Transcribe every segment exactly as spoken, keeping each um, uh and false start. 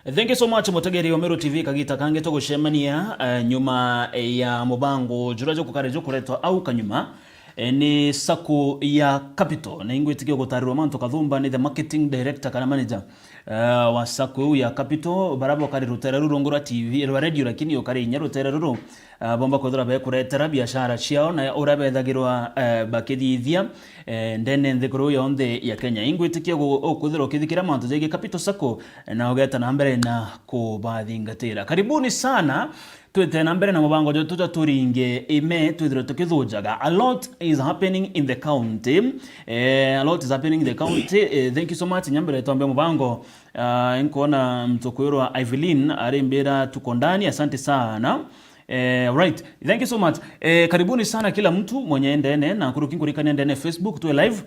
Thank you so much, mutegeri wa Meru T V, kagita kangi tugucemania, eh, nyuma ya mubango jura jukukaria jukuretwa au kanyuma, eh, ni sacco ya Capital. Na ingwitikia gutarirwa mantu kathumba ni the marketing director kana manager, eh, wa sacco iu ya Capital, bara bukari rutere ruru rungu rwa T V, rwa radio, lakini ukari inya rutere ruru, eh, bomba kwithirwa bekuretera biashara ciao na uria bethagirwa, eh, bakithithia, eh, ndene nthiguru yonthe ya Kenya. Ingwitikia gu-, ukwithirwa ukithikira mantu jegii Capital Sacco, na ugeta na mbere na kubathingatira. Karibuni sana. Twite na mbere na mubango jwetu jwa Turinge Ime, twithirwe tukithujaga. A lot is happening in the county. Eh, a lot is happening in the county. Eh, thank you so much. Nyambere twambe mubango. Ah, nkuona mtu kwirwa Evelyn arimbira tuko ndani. Asante sana. Eh, right. Thank you so much. Eh, karibuni sana kila mtu mwenye ndene na nkuruki nkurikania ndene Facebook, twe live.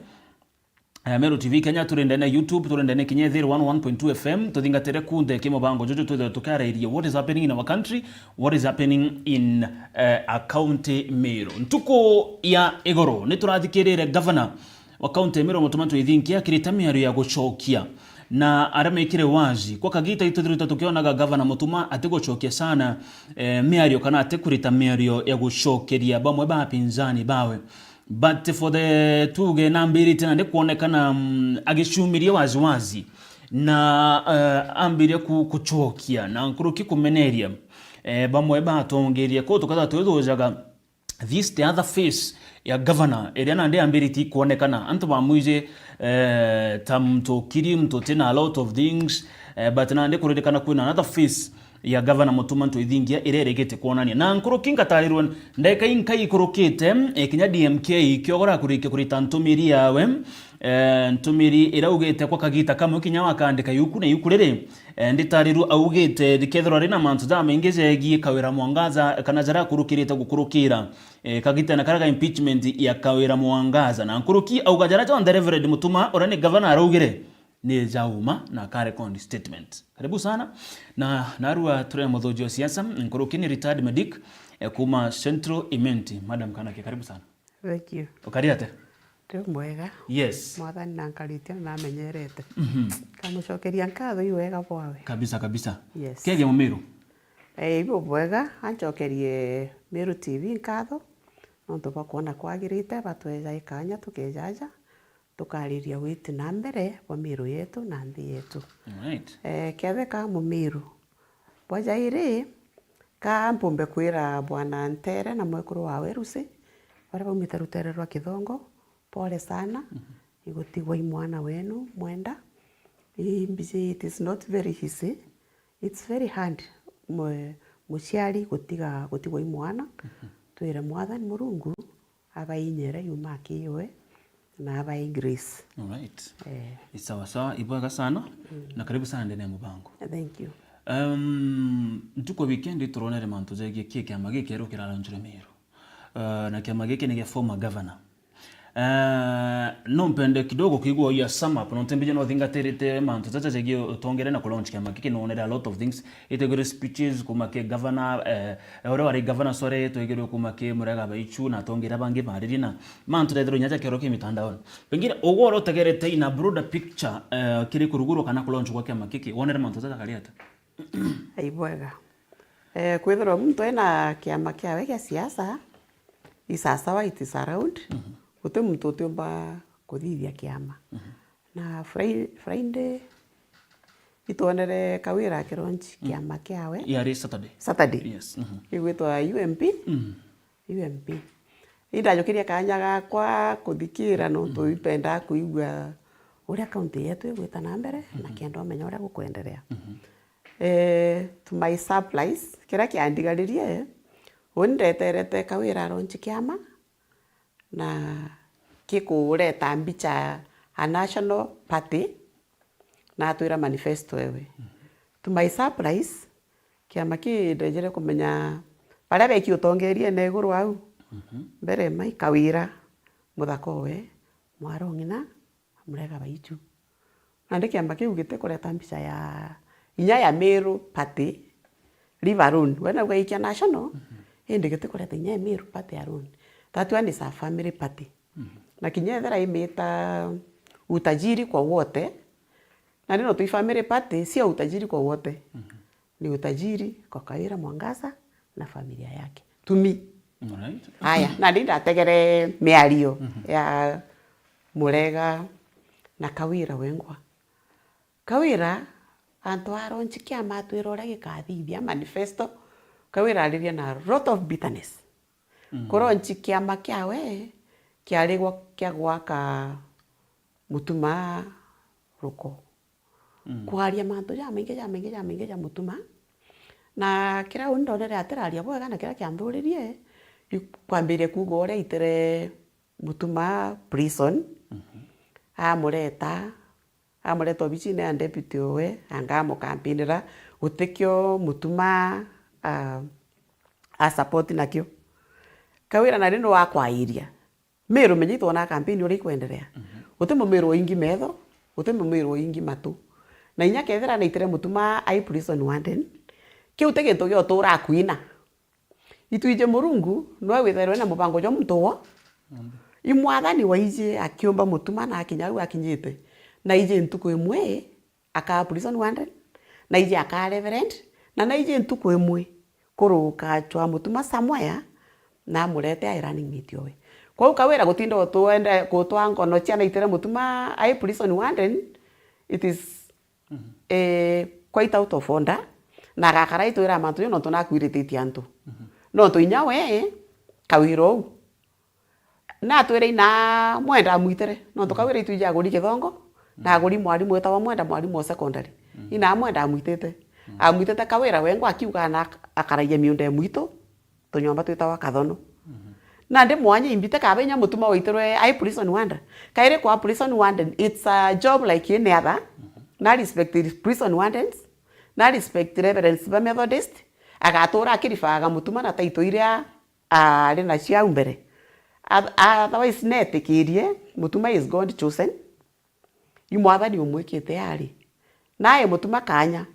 Eh, Meru T V Kenya, turi ndene YouTube, turi ndene kinya Ethiri one oh one point two F M, tuthingatire kunthe ki mubango juju twithirwe tukiarairie what is happening in our country, what is happening in, eh, a county Meru. Ntuku ya igoro, ni turathikirire governor wa county ya Meru Mutuma Twithinkia akirita miario ya gucokia, na aria mekire wazi kwa kagita itwithirite tukionaga governor Mutuma atigucokia sana, eh, miario kana atikurita miario ya gucokeria bamwe ba apinzani bawe. But for the tuge nambirite nandi kwonekana, mm, agiciumiria wazi wazi na, eh, ambiria ku-, kucokia na nkuruki kumeneria, eh, bamwe batongeria. Kwou tukatha twithujaga this the other face ya governor iria nandi ambiritie kwonekana. Antu bamwije, eh, ta mtu kiri, mtu tina a lot of things, eh, but nandi kuririkana kwina another face ya Gavana Mutuma Ntwithingia iria irigite kwonania. Na nkuruki ngatarirwe ndeka inkai ikurukite, eh, kinya D M K ikiogora kurikia kurita ntumiri yawe, eh, ntumiri iraugite kwa kagita kamwe kinya wakandika yuku na yuku riri, eh, nditarirwe augite rikethirwa rina mantu jamaingi jegie Kawira Mwangaza kana jaria akurukirite gukurukira, eh, kagita na karia ka impeachment ya Kawira Mwangaza. Na nkuruki auga jaria jonthe Reverend Mutuma uria ni gavana araugire ni ja uma na aka record statement. Karibu sana. Na narua turi na muthuji wa siasa, nkuruki ni retired medic, eh, kuma Central Imenti. Madam Kanake, karibu sana. Thank you. Ukari atia? Ndi mwega. Yes. Mwathani nankaritie na namenyerete. Mhm. Kamucokeria nkatho i wega bwawe. Kabisa, kabisa. Yes. Kethia Mumiru? Eh, ibo bwega, ancokerie Miru T V nkatho, nontu bwa kwona kwagirite, batweja ikanya tukejaja, tukariria witi na mbere bwa Miru yetu na nthi yetu. Alright. Eh, ketheka Mumiru. Bwa jairi, ka mpumbe kwira Bwana Ntere na mwekuru wawe Rusi, baria baumite rutere rwa Kithongo, pole sana, mhm, igutigwa i mwana wenu mwenda. Ii mbiji, it is not very easy. It's very hard mwe-, muciari gutiga, gutigwa i mwana. Mhm. Twire Mwathani Murungu abainyere yuma akiiwe na abai grace. Alright. Eh. Ni sawa sawa, ibwega sana. Mm. Na karibu sana ndene ya mubango. Thank you. Um, ntuku wikendi turonere mantu jegie ki kiama gikeru kiralaunchire Meru. Uh, na kiama giki ni gia former governor. Uh, no mpende kidogo kwigua ya sum up, nontu mbije no thingatirite mantu jaja jegie utongere na kulaunch kiama giki, nonere a lot of things. Itegwire speeches kuma ki governor, eh, uria wari governor, sorry, twegirwe kuma ki Murega Baichu na atongeria bangi bariri na mantu rethirwe inya ja kioro ki mitandaoni. Pengine ugwe uria utegerete in a broader picture, eh, kiri kurugurwa kana kulaunch gwa kiama giki, wonere mantu jaja kari atia? Ai bwega. Eh, kwithirwa muntu ena kiama kiawe gia siasa, isasawa, it is around. Mhm. Guti muntu utiumba kuthithia kiama. Mhm. Na Fri-, Friday, itwonere Kawira akironchi, mm, kiama kiawe. Yari Saturday. Saturday. Yes. Mhm. Igwitwa U M P. Mm. U M P. Indajukirie kanya gakwa kuthikira nontu, mm, impendaa kuigua uria kaunti yetu igwita na mbere, na, mhm, kenda umenya uria gukwenderea. Mhm. Eh, to my surprise, kiria kiandigaririe, uni ndeterete Kawira aronchi kiama, na kikureta mbicha a national party, na atwira manifesto ewe. Mhm. To my surprise, kiama ki ndejere kumenya baria beki utongeriene iguru au. Mhm. Mbere mai Kawira, muthaka owe, mwaro ng'ina, Murega Baichu. Nandi kiama kiu gitikureta mbicha ya inya ya Meru party, leave alone. We nauga ikia national, mhm, indi gitikureta inya ya Meru party alone. That one is a family party. Mhm. Na kinya ethira imita utajiri kwa wote, Na nontu i family party, sio utajiri kwa wote. Mhm. Ni utajiri kwa Kawira Mwangaza na familia yake. To me. Alright. Aya, na ndi ndategere miario Mhm. ya Murega na Kawira wengwa. Kawira, antu aronchi kiama atwira uria gikathithia manifesto, Kawira ariria na lot of bitterness. Mm. Kuronchi kiama kiawe kiari gwa-, kia gwaka Mutuma ruko. Mm. Kwaria mantu jamaingi, jamaingi, jamaingi ja Mutuma. Na kiria uni ndonere atiraria bwega na kiria kianthuririe, i kwambiria kuuga uria aitire Mutuma prison, Mhm. amureta, amureta obicine ya deputy owe, anga amukampinira, gutikio Mutuma a, a support nakio. Kawira nari ni wakwairia. Miru menya itwona kampeni uria ikwenderea. Mhm. Guti mumiru uingi metho, guti mumiru uingi matu. Na inya kethira naitire Mutuma ai prison warden, kiu ti gintu gia utura akuina. Itwiji Murungu, noe withairwe na mubango jwa muntu wo. Mhm. I mwathani waiji akiumba Mutuma na akinya au akinyite. Na iji ntuku imwe, akaa prison warden, na iji akaa reverend, na na iji ntuku imwe kuruka achwa Mutuma somewhere, na amurete ai running mate owe. Kwou Kawira gutinda utwenda gutwa ngono cia naitire Mutuma ai prison warden, it is, Mhm. eh, quite out of order, na agakara itwira mantu jau nontu nakwirititie antu. Mhm. Nontu inya we, Kawira ou, natwire ina Mwenda amwitire, nontu Kawira itwiji aguri Kithongo, na aguri mwarimu witagwa Mwenda, mwarimu wa secondary. Mm. Ina Mwenda amwitite. Mm. Amwitite Kawira wengwa akiuga na ak-, akaragia miunda ya mwitu, tunyomba twitagwa Kathono. Mhm. Nandi mwanya imbite kaba inya Mutuma waitirwe ai prison warden. Kairi kwa prison warden, it's a job like any other. Mhm. Na respect prison wardens, na respect reverends ba Methodist, agatura akirifaga Mutuma na title iria ari nacio au mbere. Oth-, otherwise, neetikirie, Mutuma is God chosen. I mwathani umwikite ari. Nae Mutuma kanya.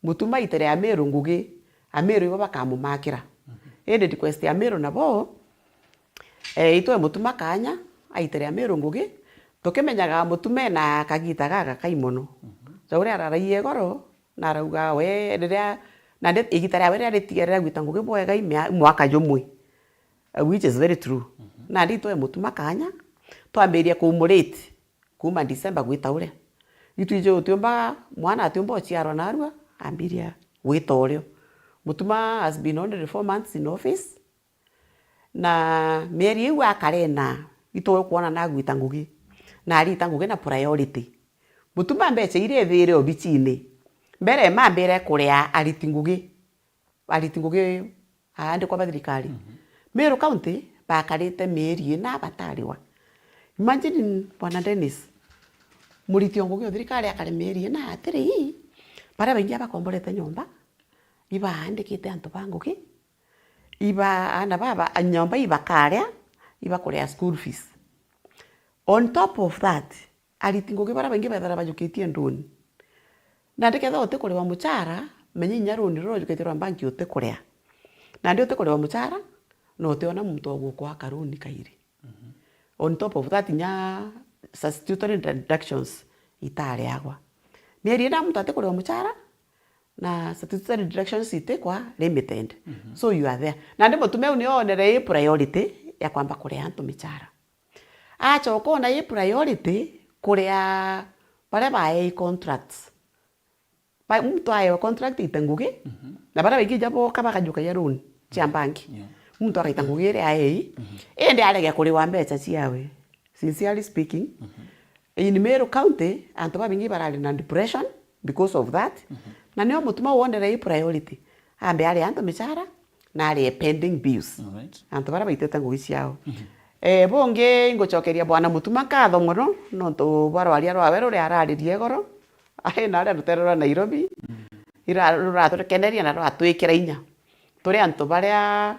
Mutuma aitere Amiru ngugi. Amiru ibo bakamumakira. Mhm. Indi request ya Amiru nabo, eh, itwe Mutuma kanya, aitere Amiru ngugi. Tukimenyaga Mutuma ena kagita gagakai mono. Mhm. Ja uria araragia igoro, na arauga we, riria, nandi igita riawe riria ritiga riria gwita ngugi bwega i mia-, mwaka jumwe, uh, which is very true. Mhm. Nandi itwe Mutuma kanya, twambiria kumurate kuma December gwita uria. Itwiji utiumba, mwana atiumba uciarwa narua, ambiria gwita urio. Mutuma has been only four months in office. Na mieri iu akare na, itukwona na agwita ngugi. Na arita ngugi na priority. Mutuma mbeca iria ithire obicini, mbere mambire kuria ariti ngugi. Ariti ngugi aandikwa ba thirikari. Mhm. Meru County bakarite mieri ina batariwa. Imagine, Bwana Dennis, muriti o ngugi o thirikari akare mieri ina atiri, baria baingi abakomborete nyomba, ibaandikite antu ba ngugi, iba, aana baba, nyomba ibakaria, ibakuria school fees. On top of that, ariti ngugi baria baingi bethira bajukitie nduni. Nandi kethira utikuriwa muchara, menya inya runi ruria ujukitie rwa mbanki utikuria. Nandi utikuriwa muchara, na utiona muntu wa gukwa karuni kairi. Mhm. On top of that, inya statutory deductions itariagwa. Mieri ina muntu atikuriwa muchara, na statutory deductions itikwa limited. Mhm. So you are there. Nandi Mutuma u nio onere i priority ya kwamba kuria antu michara. Achoka ona i priority kuria baria baei contracts. Ba-, muntu aewa contract ite ngugi, mhm, na baria baingi ja boka bakajukagia loan cia, mhm, banki. Yeah. Muntu akaita ngugi iria aei, mhm, indi arege kuriwa mbeca ciawe. Sincerely speaking, mhm, in Meru County, antu babaingi barari na depression because of that. Mhm. Na nio Mutuma wonere i priority. Ambe ari antu michara, na ari pending bills. Alright. Antu baria baitite ngugi ciao. Mhm. Eh, bungi, ingucokeria Bwana Mutuma nkatho mono, nontu bwa rwaria rwawe ruria araririe igoro. Ari na aria rutere rwa Nairobi, mm, ira-, ruratwikeneria na rwatwikira inya. Turi antu baria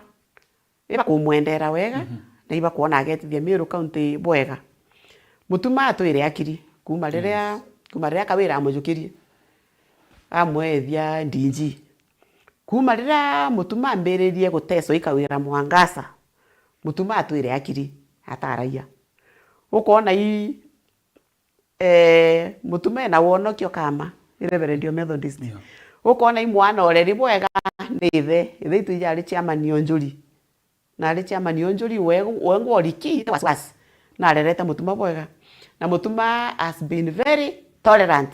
ibakumwendera wega, mhm, na ibakwona agetithia Meru County bwega. Mutuma atwire akiri, kuma riria, yes, kuma riria Kawira amujukirie, amwethia D G. Kuma riria Mutuma ambiririe guteswa i Kawira Mwangaza, Mutuma atwire akiri, ataragia. Ukona i eh, Mutuma ena wonokio kama, i Reverend o Methodist. Yeah. Ukona i mwana ureri bwega ni ithe, ithe itu ijari chairman o Njuri. Na ari chairman o Njuri, we, we ngwori ki, ni wasiwasi. Na arerete Mutuma bwega. Na Mutuma has been very tolerant.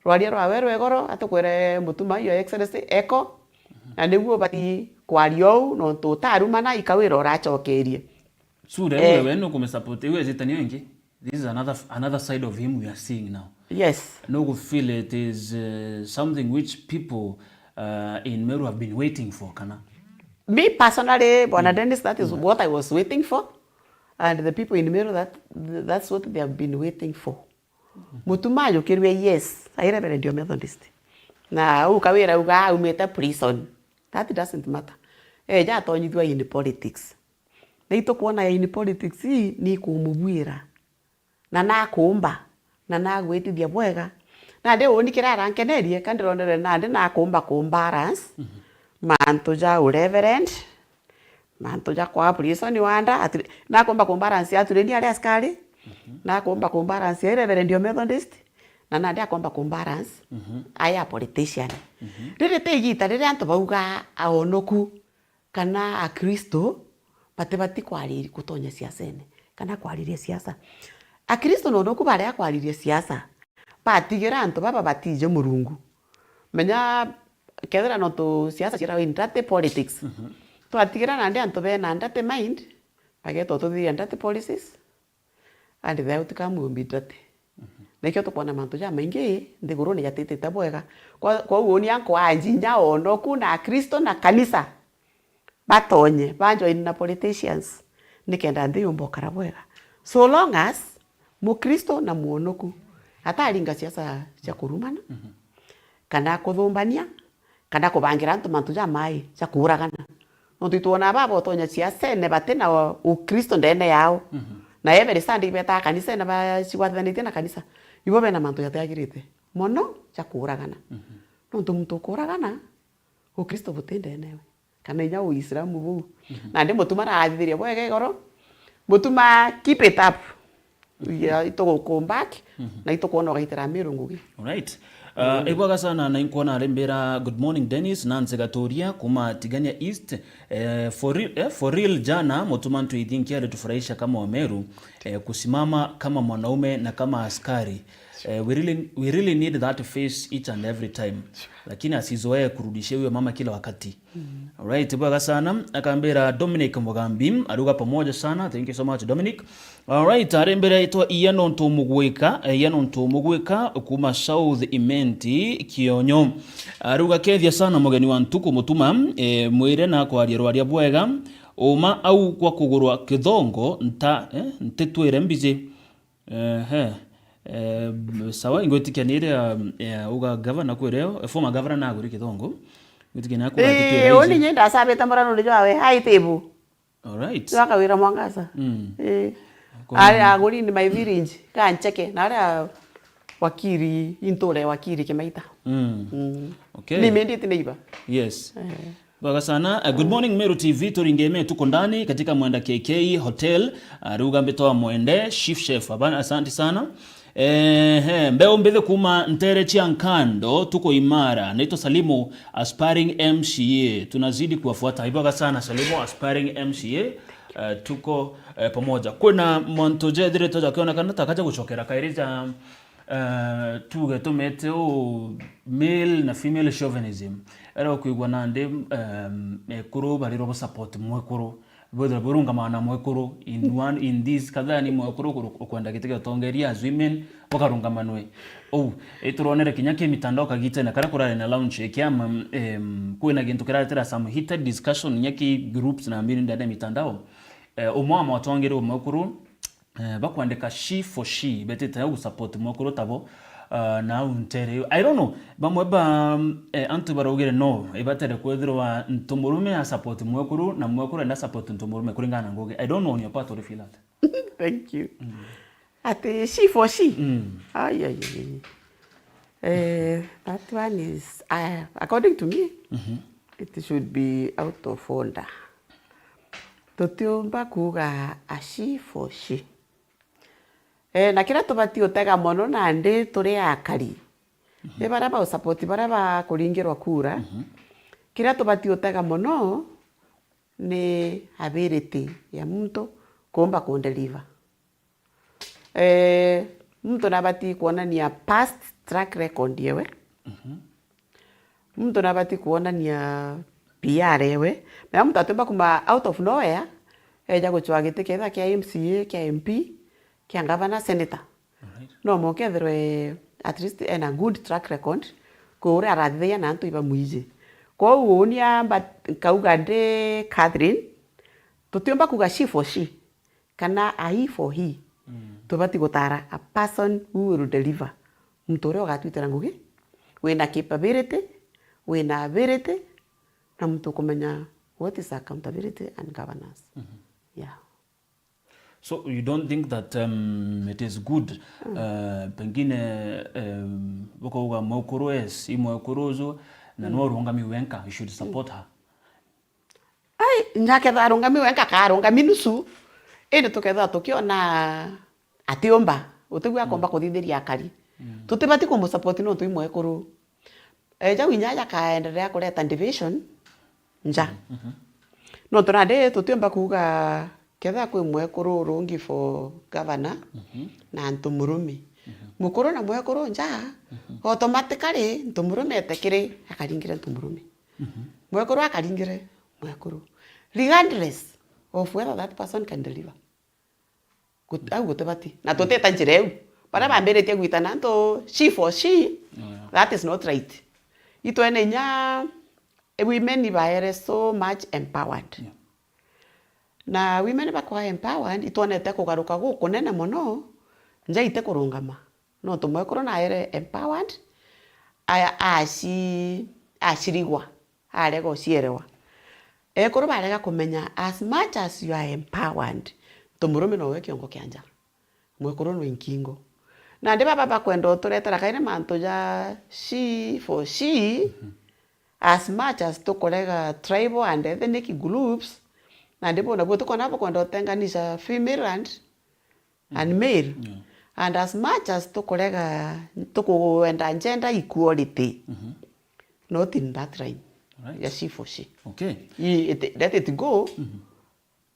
Rwaria rwawe rwa igoro, atukwire Mutuma, Your Excellency, eko, na niguo ubati kwaria uu, nontu utarumana, ikawira uracokerie. So, rero Eh. wewe nukumisupport, iwe ejite niyo ingi? This is another, another side of him we are seeing now. Yes. Nugufeel it is, uh, something which people, uh, in Meru have been waiting for, kana? Me personally, Bwana Dennis, that is what I was waiting for. And the people in Meru, that, that's what they have been waiting for. Mutuma ajukirue, yes, ai Reverend o Methodist. Na u kawira uga aumite prison. That doesn't matter. Eja atonyithua in politics. Na itukwona in politics ii ni kumubuira. Na nakumba. Na nagwitithia bwega. Nandi uni kiria arankenerie, ka ndironere nandi nakumba kumbalance. Mantu ja u Reverend. Mantu ja kwa prison wanda, atu-, nakomba kumbalance atureni aria askari, nakomba kumbalance ai Reverend o Methodist, na nandi akomba kumbalance ai a politician. Riri ti igita riria antu bauga aonoku kana Akristo batibati kwariri-, gutonya siasene kana kwariria siasa. Akristo na onoku baria kwariria siasa, batigira antu baba batije Murungu. Menya, kethira nontu siasa ciira in dirty politics. Twatigira nandi antu bena dirty mind, bagetwa tuthiria dirty policies, and the outcome will be dirty. Nikio tukwona mantu jamaingi nthiguruni jatitite bwega. Kwa, kwa uguo ni ankwaji inya onoku na Akristo na kanisa batonye, ba join na politicians, nikenda nthi yumba ukara bwega. So long as Mukristo na mwonoku ataringa siasa cia kurumana, kana kuthumbania, kana kubangira antu mantu jamai ja kuuragana. Nontu itwona baba utonya siasene bati na Ukristo ndene yao. Na every Sunday ibetaga kanisene bacigwathanitie na kanisa. Ibo bena mantu jatiagirite mono ja kuuragana. Nontu muntu ukuuragana, Ukristo buti ndenewe. Kana inya Uislamu buu. Nandi Mutuma arathithiria bwega igoro. Mutuma, keep it up. Yeah, itugucome back, na itukwona ugaitira Miru ngugi. Alright. Uh, ibwaga sana na inkwona ari mbira, "Good morning, Dennis, Nancy Gaturia, kuma Tigania East." Eh, for real, eh, for real, jana, Mutuma Ntwithinki alitufurahisha kama Wameru, eh, kusimama kama mwanaume na kama askari. Eh, we really, we really need that face each and every time. Lakini asizoee kurudishia huyo mama kila wakati. Alright, bwega sana. Akambira Dominic Mugambi, aruga pamoja sana. Thank you so much, Dominic. Alright, ari mbere itwa iya nontu mugwika, eh, iya nontu mugwika, kuma South Imenti, Kionyo. Aruga, "Kethia sana mugeni wa ntuku Mutuma, eh, mwire na kwaria rwaria bwega. Uma au kwa kugurwa kithongo, nta, eh, ntitwire mbiji." Ehe. Eh, sawa, ingwitikia ni iria, eh, uga gavana kwireo, eh, former governor naguri kithongo. Ngwitikia ni akura Eh, atitwire uni ici. Nye ndacabite muranuri jwawe, hai tibu. Alright. Jwa Kawira Mwangaza. Mm. Eh. Kwa Ari aguri in my village, kancheke, na aria wakiri, inture wakiri Kimaita. Mm. Mm. Okay. Ni immediate neighbor. Yes. Eh. Bwega sana. Uh, good morning, Meru T V. Turingeme tuko ndani katika Mwenda K K Hotel. Uh, ruga mbitwa Mwende, chief chef. Abana, asante sana. Eh, he, mbeu mbithi kuma ntere cia Nkando, tuko imara. Naitwa Salimu, aspiring M C A. Tunazidi kuwafuata. Ibwega sana, Salimu, aspiring M C A. Uh, tuko, eh, pamoja. Kwina mantu jethirite jakionekana ta kaja gucokera kairi ja Eh, tuge tumete u male na female chauvinism. Era ukwigua nandi, em, ekuru barirwo bu support mwekuru. Bwethira burungama na mwekuru in one, in this, kadhaa ni mwekuru ukuru-, ukwenda giti gia utongeria as women, bakarungama nwe. Ou, ituronere kinya ki mitandao kagitene karia kurari na launch ya kiama, em, kwina gintu kiraretera some heated discussion inya ki groups na mbiri ndani ya mitandao. Eh, umwe wa mwatongeri umwe ukuru, eh, bakwandika she for she, betite au support mwekuru tabo, uh, na au ntere. I don't know, bamwe ba, eh, antu baraugire no, ibatere kwethirwa ntumurume a support mwekuru, na mwekuru enda support ntumurume, kuringana na ngugi. I don't know on your part, what do you feel that? Thank you. Mm. Ati she for she? Mm. Ai, ai, ai, ai. Eh, that one is, uh, according to me, mm-hmm, it should be out of order. Tutiumba kuuga a she for she. Eh, na kiria tubati utega mono nandi turi akari, ni baria ba support baria bakuringirwa kura. Kiria tubati utega mono ni ability ya muntu kuumba ku deliver. Eh, muntu nabati kuonania past track record yewe. Muntu nabati kuonania P R yewe. Mea muntu atiumba kuma out of nowhere, eja gucwa giti ketha kia M C A, kia M P, kia ngavana, senator. No mukethirwe at least ena good track record, kwi uria arathithagia na antu ibamwiji. Kwou uni amba nkauga ndi Catherine, tutiumba kuga she for she, kana a he for he. Tubati gutara a person who will deliver. Muntu uria ugatwitira ngugi, wina capability, wina ability, na muntu ukumenya what is accountability and governance. Yeah. So you don't think that um, it is good uh, pengine um, bukauga mwekuru, yes, i mwekuru uju na no urungami wenka, you should support her? Ai, njakethira arungami wenka, karungami nusu, indi tukethira tukiona atiumba, utigua akomba kuthithiria akari. Tutibati kumusupport nontu i mwekuru. Eh, jau inya jakaendelea kureta division nja. Nontu nandi tutiumba kuuga kethira kwi mwekuru urungi for governor na ntu murume. Mukuru na mwekuru nja, automatically ntu murume ete kiri akaringire ntu murume. Mwekuru akaringire mwekuru. Regardless of whether that person can deliver. Gut-, au gutibati. Na tutita njira iu. Baria bambiritie gwitana ntu she for she, that is not right. Itwene inya women baere so much empowered. Na women bakwa empowered, itwonete kugaruka gukunene mono, nja ite kurungama. Nontu mwekuru naere empowered, aya aci-, acirigwa, arega ucierewa. Ekuru barega kumenya, as much as you are empowered, ntu murume nowe kiongo kia nja. Mwekuru nwe nkingo. Nandi baba bakwenda uturetera kairi mantu ja she for she, as much as tukurega tribal and ethnic groups, nandi bo nabuo tukona bukwenda utenganisha female and and male. And as much as tukurega, tukwenda gender equality, not in that line ya she for she. Okay. I, it, let it go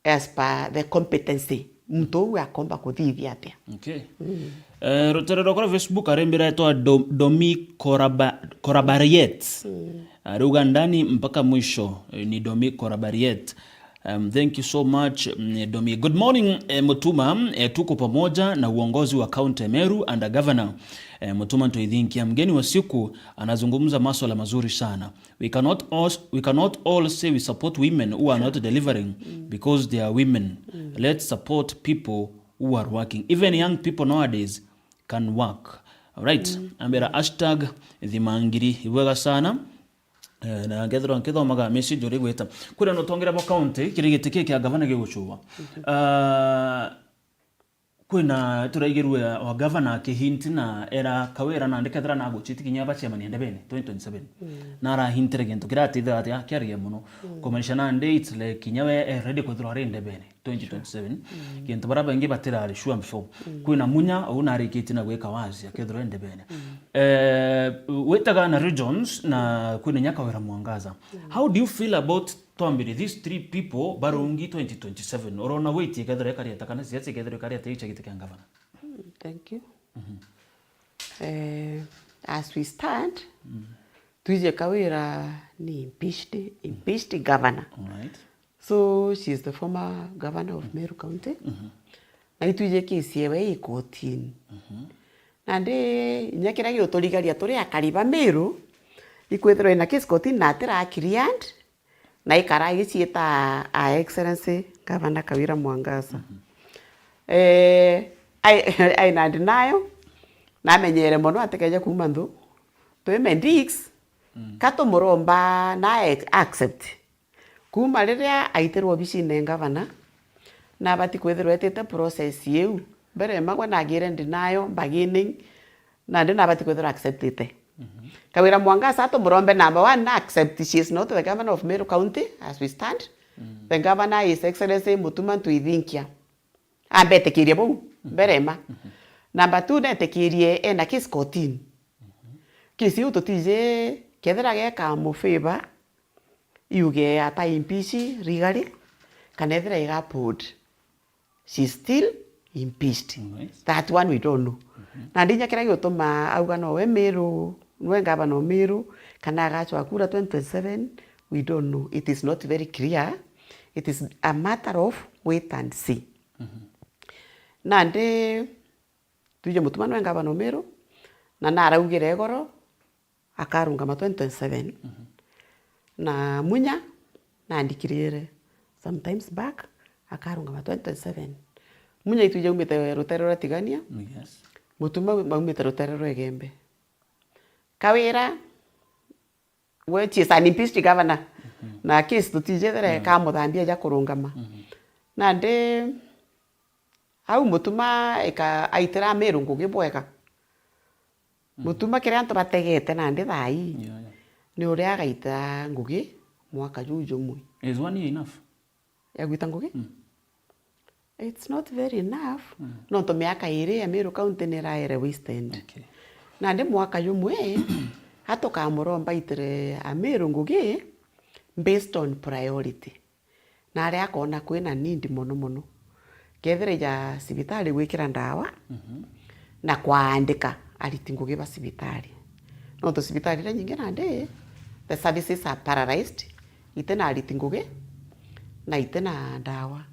as per the competency. Muntu uu akomba kuthithia atia? Okay. Eh, rutere rwakwa rwa Facebook arimbira etwa Do-, Domi Koraba-, Korabariet. Ariuga ndani mpaka mwisho, eh, ni Domi Korabariet. Um, thank you so much, mm, Domi. Good morning, eh, Mutuma. Eh, tuko pamoja na uongozi wa County Meru and the governor. Eh, Mutuma Ntoithinkia, mgeni wa siku, anazungumza maswala mazuri sana. We cannot all, we cannot all say we support women who are not delivering because they are women. Let's support people who are working. Even young people nowadays can work. All right. Ambira hashtag thimangiri. Ibwega sana. Eh, na ngethirwa nkithomaga message uri gwita. Kwina nutongere bo county, kiri giti kii kia gavana gigucuwa. Ah, kwina turaigirue wa gavana akihint na era Kawira nandi kethira naguchiti kinya bacemania ndebene twenty twenty-seven. Na arahintire gintu kiratithira ati akiaria muno. Kumaanisha nandi it's like kinya we eh, ready kwithirwa ari ndebene twenty twenty-seven, gintu baria baingi batirari sure before. Kwina Munya, uu narikitie na gwika wazi, akethirwa e ndebene. Eh, witaga na regions, na kwina inya Kawira Mwangaza. How do you feel about, twambire, these three people barungi twenty twenty-seven? Urona weight ikethirwa ikari ata, kana siasa ikethirwa ikari ata icha giti kia ngavana? Thank you. Eh, as we stand, twije Kawira ni impeached, impeached governor. All right. So she is the former governor of Meru County. Na itwije case yewe i kotini. Nandi inya kiria giuturigaria turi akari ba Meru, ikwithirwa ina case kotini na atira cleared, na ikara igiciita a Excellency Governor Kawira Mwangaza. Eh, ai, ai nandi nayo, namenyere mono atikeje kuuma nthu. Twi Mendix, ka tumuromba na ac-, accept. Kuuma riria aitirwe obicine ngavana, nabati kwithirwa etite process iu. Mbere magwe nagire ndi nayo, bargaining, nandi nabati kwithirwa acceptite. Kawira Mwangaza atumurombe number one na accept, she is not the governor of Meru County as we stand. The governor is Excellency Mutuma Ntuithinkia. Ambetikirie bau, mbere ma. Number two, netikirie ena case kotini. Case iu tutiji kethira geka mu favor, iuge ata impeach legally, kana ethira iga uphold. She's still impeached. Yes. That one we don't know. Na ndinya kiria giutuma auga nowe Miru, nwe ngavana o Miru, kana agachwa kura twenty twenty-seven, we don't know. It is not very clear. It is a matter of wait and see. Nandi twije Mutuma nwe ngavana o Miru, na naraugire igoro, akarungama twenty twenty-seven. Na Munya nandikirire sometimes back, akarungama twenty twenty-seven. Munya itwije aumite rutere rwa Tigania, Yes. Mutuma maumite rutere rwa Igembe. Kawira, which is an impeached governor, na case tutijethire kamuthambia ja kurungama. Nandi au Mutuma ika aitira Miru ngugi bwega. Mutuma kiria antu bategete nandi thaa ii, Yeah, yeah. Ni uria agaita ngugi mwaka juu jumwe. Is one year enough? Ya gwita ngugi? It's not very enough. Nontu miaka iri ya Miru County ni iraere wasted. Okay. Nandi mwaka jumwe, atukamuromba aitire Amiru ngugi based on priority. Na aria akona kwina need mono mono. Kethira ija cibitari gwikira ndawa, na kwaandika ariti ngugi ba cibitari. Nontu cibitari iria nyingi nandi, the services are paralyzed, itina ariti ngugi, na itina ndawa.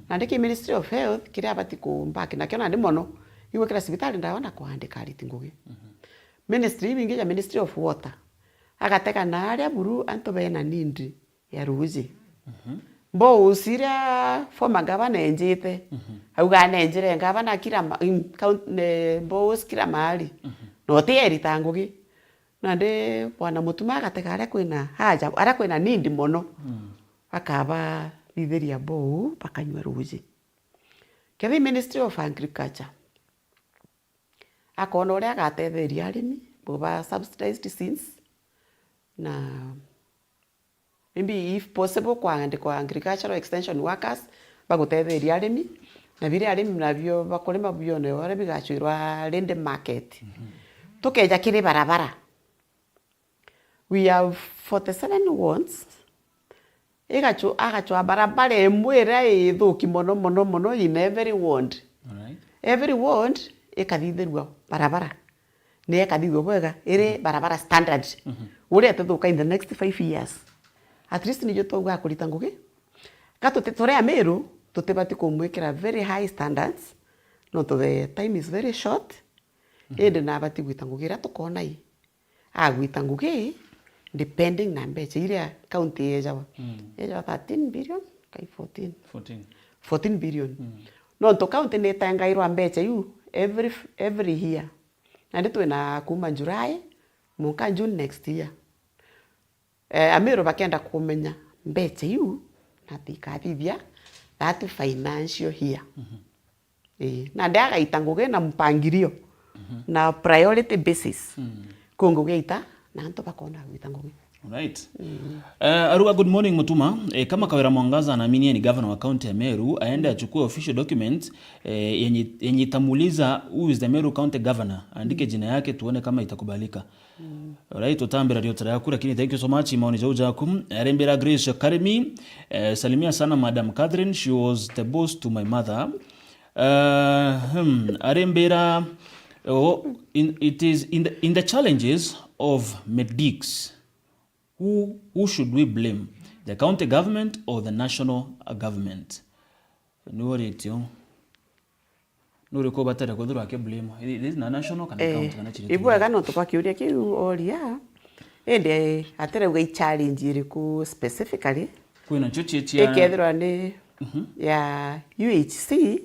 Nandi ki Ministry of Health, kiria abati kumbaki nakio nandi mono, igwikira cibitari ndawa na kwaandika ariti ngugi. Ministry iu ingi ja Ministry of Water, agatega na aria buru antu bena need ya ruuji. Mboos iria former governor enjite, auga anenjire governor kila ma-, in, count-, ne, mboos kila mahali. Na uti erita ngugi. Nandi bwana Mutuma agatega aria kwina haja, aria kwina need mono. Akabathithiria mboo, bakanyua ruuji. Kethi Ministry of Agriculture, akona uria agatetheria arimi, buba subsidized seeds, na maybe if possible, kwaandikwa agricultural extension workers, bagutetheria arimi, na biria arimi nabio bakurima bione uria bigacwirwa rindi market. Tukeja kiri barabara. We have forty-seven wards. Igachu-, agachwa barabara imwe iria ithuki mono, mono, mono in every ward. Alright. Every ward ikathithirua barabara. Ni ikathithua bwega, iri barabara standard. Uria itithuka in the next five years. At least nijo twauga kurita ngugi. Ka tuti-, turi Amiru, tutibati kumwikira very high standards, nontu the time is very short. Indi nabati gwita ngugi iria tukona i. Agwita ngugi, depending na mbecha iria county yejawa. Yejawa thirteen billion, kai fourteen? Fourteen. Fourteen billion. Nontu county ni itengairwa mbecha iu every, every year. Nandi twina kuma July, munka June next year. Eh, Amiru bakenda kumenya mbecha iu na tikathithia that financial year. Ii, nandi agaita ngugi na mpangilio na priority basis. Ku ngugi aita na antu bakona gwita ngugi. Alright. Eh, Arua, good morning, Mutuma. Eh, kama Kawira Mwangaza anaaminia ni governor wa county ya Meru, aende achukue official document, eh, yenye, yenye itamuuliza who is the Meru County Governor, aandike jina yake tuone kama itakubalika. Alright, tutambira riotera yaku, lakini thank you so much, maoni jau jaku. Arembera Grace Karimi, eh, salimia sana Madam Catherine, she was the boss to my mother. Uh, hmm, arembera, oh, in, it is in the, in the challenges of Medics, who, who should we blame? The county government or the national government? Nuritie u. Nuriku ubatare kwithirwa aki blame? Is it na national kana county kana chiri? Ibwega nontu bwa kiuria kiu oria, indi atirauga i challenge iriku specifically. Kwina ncho chia chia ikethirwa ni ya U H C,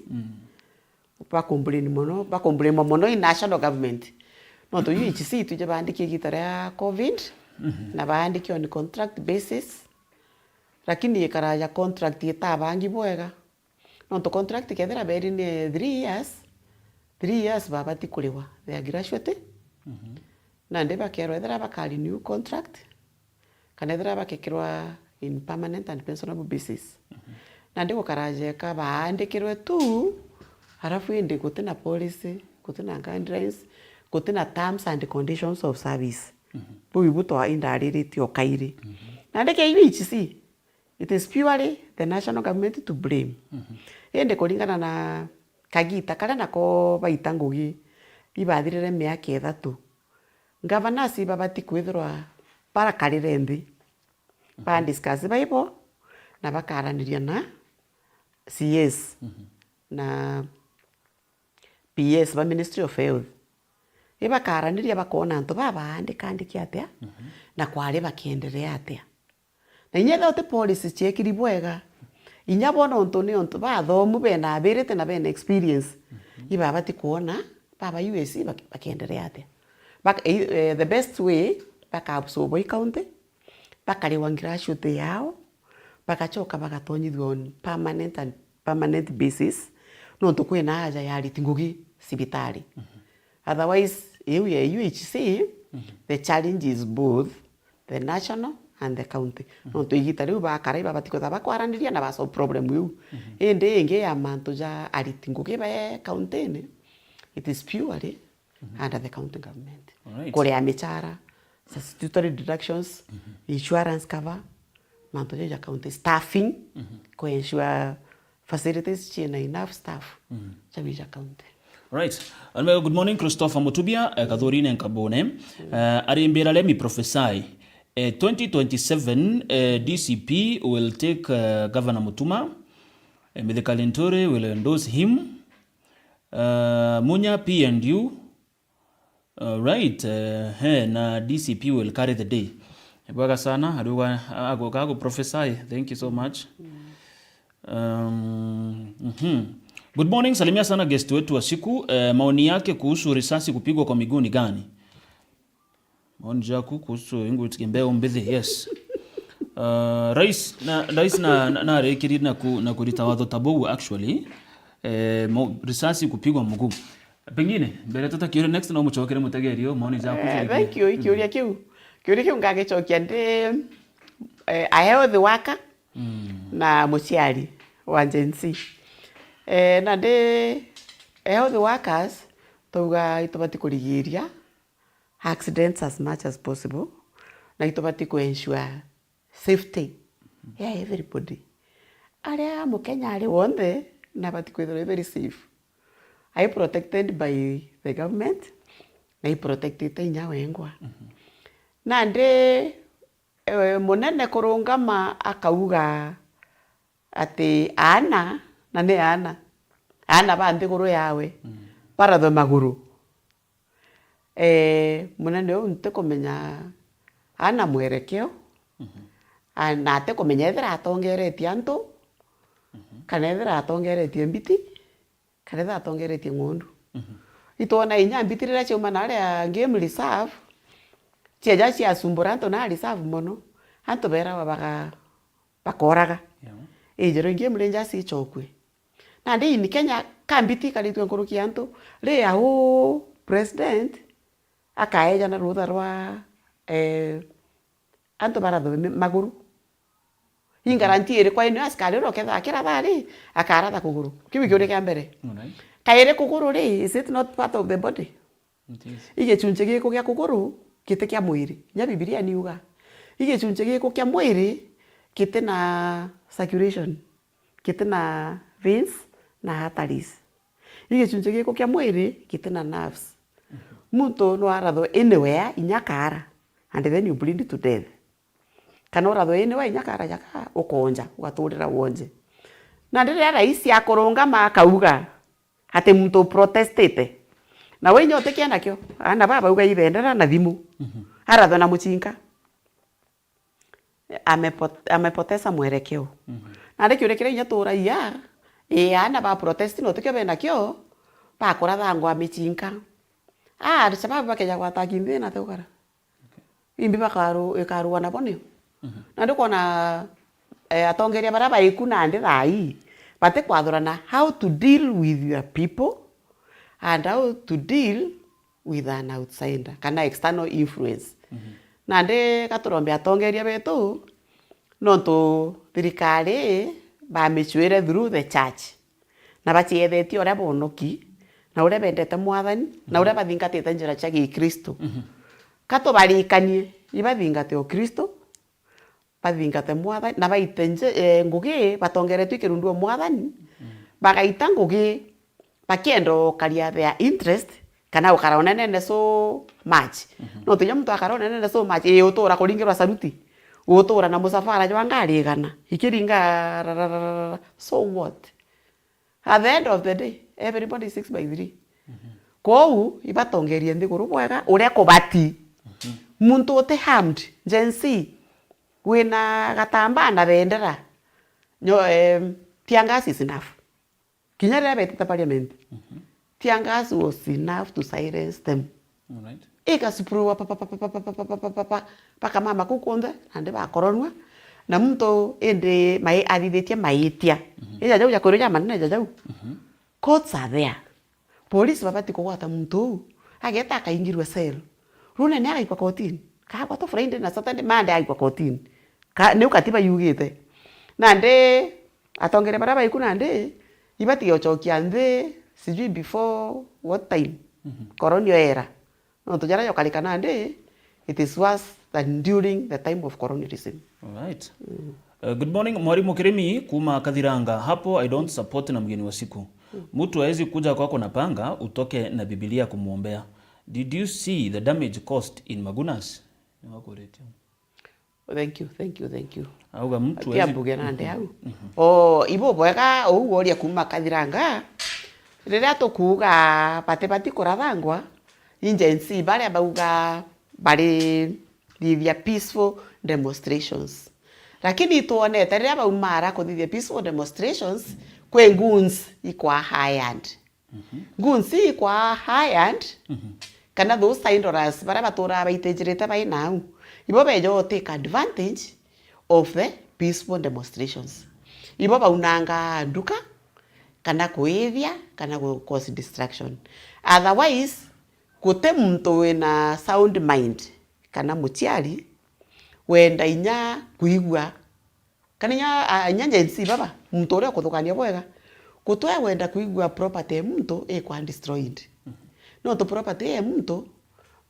bakomplain mono, bakomplainwa mono i national government. Nontu U H C itwije baandikie igita ria covid, na baandikie on contract basis, lakini ikaraja contract itabangi bwega. Nontu contract kethira beri ni three years, three years babati kuriwa, they are graduate. Nandi bakerwa ethira baka renew contract, kana ethira bakekirwa in permanent and pensionable basis. Nandi gukaraja eka baandikirwe tu, arafu indi gutina policy gutina guidelines, gutina terms and conditions of service. Buu ibu twa indariritie o kairi. Nandi kia U H C, it is purely the national government to blame. Indi kuringana na kagita karia nako baita ngugi ibathirire miaka ithatu, governors ibabati kwithirwa barakarire nthi, ba discuss baibo, na bakaraniria na C S na P S ba Ministry of Health. Ibakaraniria bakona antu baba baandika andiki atia, na kwari bakienderea atia. Na inya ethira uti policy ciekiri bwega, inya bo nontu ni ontu bathomu, bena ability na bena experience, ibabati kwona baba U H C bak-, bakienderea atia. Bak-, eh, eh, the best way, bakaabsorb i county, bakariwa gratuity yao, bagacoka bagatonyithua on permanent and permanent basis, nontu kwina haja ya ariti ngugi cibitari. Otherwise, iu ya U H C, the challenge is both the national and the county. Nontu igita riu bakara ibabati kwithirwa bakwaraniria na basolve problem iu. Indi ingi ya mantu ja ariti ngugi be county-ini, it is purely under the county government. Alright. Kuria michara, statutory deductions, insurance cover, mantu jau ja county, staffing, ku ensure facilities ciina enough staff ja wija county. Right. Anyway, good morning, Christopher Mutubia, eh, Kathurine Nkabune. Eh, arimbira, let me prophesy. Eh, twenty twenty-seven, eh, D C P will take, eh, Governor Mutuma. Eh, Mithika Linturi will endorse him. Eh, Munya P and U. All right, eh, he, na D C P will carry the day. Bwega sana, ariuga agoka ago prophesy. Thank you so much. Um, mhm. Good morning, salimia sana guest wetu wa siku. Eh, maoni yake kuhusu risasi kupigwa kwa miguu ni gani? Maoni jaku kuhusu ingu mbeu mbithi, yes. Uh, rais na, rais na, na, narikiri na, ku, na kurita watho ta bou actually. Eh, mo, risasi kupigwa mguu. Pengine, mbere tutakiuria next, no mucokere mutegeri uyu, maoni jaku. Eh, thank you, ikiuria kiu. Kiuria kiu ngagicokia ndi, eh, a health worker na muciari wa Gen Z. Eh, na ndi, a health workers, twauga itubati kurigiria accidents as much as possible, na itubati ku ensure safety ya everybody. Aria Mukenya ari wonthe, nabati kwithirwa e very safe. Ai protected by the government, na i protected inya wengwa. Nandi, eh, munene kurungama akauga ati aana, na ni aana, aana ba nthiguru yawe, barathwe maguru. Eh, munene uu ntikumenya ana mwerekeo, a, na atikumenya ethira atongeretie antu, kana ethira atongeretie mbiti, kana ethira atongeretie ng'ondu. Itwona inya mbiti riria ciauma na aria game reserve, cieja ciasumbura antu na reserve mono, antu berawa baga-, bakoraga. Yeah. Ijirwe game rangers icokue. Nandi in Kenya, ka mbiti ikaritue nkuruki ya antu, ri au president akaeja na rutha rwa, eh, antu barathwe mi-, maguru. I guarantee iriku aini askari uria ukethaa kira thaa ri, akaratha kuguru? Kiu kiuria kia mbere. Alright. Kairi kuguru ri, is it not part of the body? It is. I gicunci giku gia kuguru giti kia mwiri. Inya Bibilia niuga, i gicunci giku kia mwiri giti na circulation, giti na veins na arteries. I gicunci giku kia mwiri giti na nerves. Muntu no arathwe anywhere, inya kaara, and then you bleed to death. Kana urathwe anywhere, inya kaara jaka ukonja, ugaturira wonje. Na riria raisi akurungama akauga, ati muntu uprotestite. Na we inya utikia nakio, aana baba bauga ibendera na thimu. Arathwe na mucinka. Amepot-, amepoteza mwelekeo. Nandi kiuria kiria inya turagia, ii, aana ba protest na utikio benakio, bakurathangwa micinka. Aa, Al-Shabaab bakeja gwataki nthi na teukara. Imbi bakaru-, ikarua nabo nio. Nandi ukoona, eh, atongeria baria baiku nandi thaa ii, batikwathurana how to deal with your people and how to deal with an outsider, kana external influence. Nandi gaturombe atongeria betu, nontu thirikari bamicuire through the church. Na baciethetie uria bonoki, na uria bendete Mwathani, na uria bathingatite njira cia Gikristo. Mhm. Ka tubarikanie, ibathingate o Kristo, bathingate Mwathani, na baite nje-, eh, ngugi batongeretwe i kirundu o Mwathani, mm, bagaita ngugi bakienda ukaria their interest, kana ukara unenene so much. Mhm. No tunya muntu akara unenene so much, ii utura kuringirwa saruti, utura na musafara jwa ngari igana, ikiringa rararara, so what? At the end of the day, everybody is six by three. Mhm. Kwou, ibatongerie nthiguru bwega, uria kubati. Mhm. Muntu uti harmed, Gen Z, wina gatambaa na bendera, nyo, em, tear gas is enough. Kinya riria betite parliament, mhm, tear gas was enough to silence them. Alright. Igasupuruwa pa, pa, pa, bakamama kuu kunthe, nandi bakoronua, na muntu indi mai-, athithitie maitia. Mhm. Ija jau ja kwiru ja manene ja jau. Mhm. Courts are there. Polisi babati kugwata muntu uu, ageta akaingirua cell. Runene agaikwa kotini. Kagwatwa Friday na Saturday, Monday agaikwa kotini. Ka, niu katiba yugite. Nandi atongeria baria baiku nandi, ibatige gucokia nthi, sijui before what time? Mhm. Colonial era. Nontu jaria jokarika nandi, it is worse than during the time of colonialism. Alright. Mm. Uh, good morning, Mwalimu Kirimi, kuma Kathiranga. Hapo I don't support na mgeni wa siku. Mm. Mtu hawezi kuja kwako na panga, utoke na Biblia kumwombea. Did you see the damage caused in Magunas? Niwakuretia. Thank you, thank you, thank you. Auga mtu Tia hawezi mbuge nande au. Mhm. O, ibu bwega, uu woria kuma Kathiranga. Riria tukuuga bati bati kurathangwa, i Gen Z baria bauga bari thithia peaceful demonstrations. Lakini itwonete riria baumara kuthithia peaceful demonstrations, kwi goons ikwa hired. Mhm. Goons ikwa hired, mhm, kana those idlers baria baturaga baitijirite bai nau, ibo beja u take advantage of the peaceful demonstrations. Ibo baunanga nduka, kana kuithia, kana gu cause destruction. Otherwise, guti muntu wina sound mind kana muciari wenda inya kuigua Kana inya, a, inya Gen Z baba, muntu uria ukuthukania bwega, gutwe wenda kuigua property ya muntu ikwa destroyed. Mhm. Nontu property ya muntu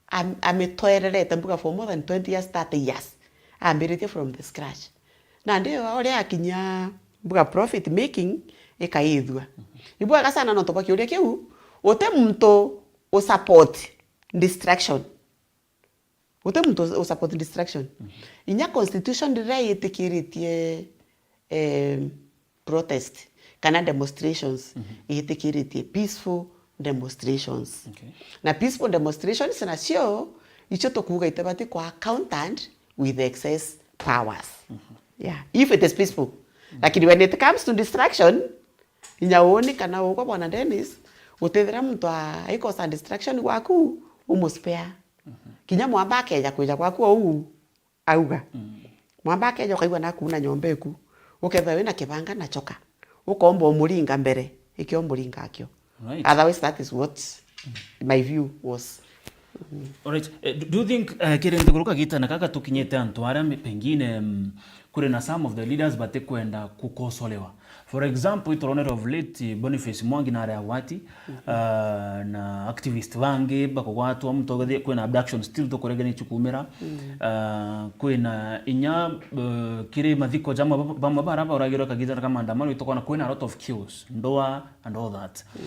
am-, amitwererete mbuga for more than twenty years, thirty years. Ambiritie from the scratch. Nandi uria akinyia mbuga profit making, ikaithua. Mhm. Ibwega sana nontu bwa kiuria kiu, uti muntu u support destruction. Guti muntu u support destruction. Mhm. Inya constitution riria yitikiritie, em, protest kana demonstrations, mhm, yitikiritie peaceful demonstrations. Okay. Na peaceful demonstrations nacio, icio tukuuga itibati kwa countered with excess powers. Mhm. Yeah. If it is peaceful. Mhm. Lakini when it comes to destruction, inya uuni kana ugwe bwana Dennis, gutithira muntu a-, aikosa destruction gwaku, umuspare. Mhm. Kinya mwamba akeja kwija gwaku ou auga. Mm. Mwamba akeja ukaigua naku na nyomba iku. Ukethira wina kibanga na choka. Ukomba umuringa mbere, ikio umuringa akio. Right. Otherwise, that is what my view was. Mm. Alright. Eh, do, do you think, eh, kiri nthiguru kagitana kaka tukinyite antu aria me-, pengine, mm, kuri na some of the leaders batikwenda kukosolewa? For example, ituronere of late Boniface Mwangi na aria agwati, mhm, ah, na activist bangi bakugwatwa, muntu ugathie, kwina abduction still tukuregeretie kumira. Mm. Ah, kwina inya, eh, kiri mathiko ja bamwe, bamwe bara bauragirwe kagitana ka maandamano, itukona kwina a lot of chaos, ndua and all that. Mm.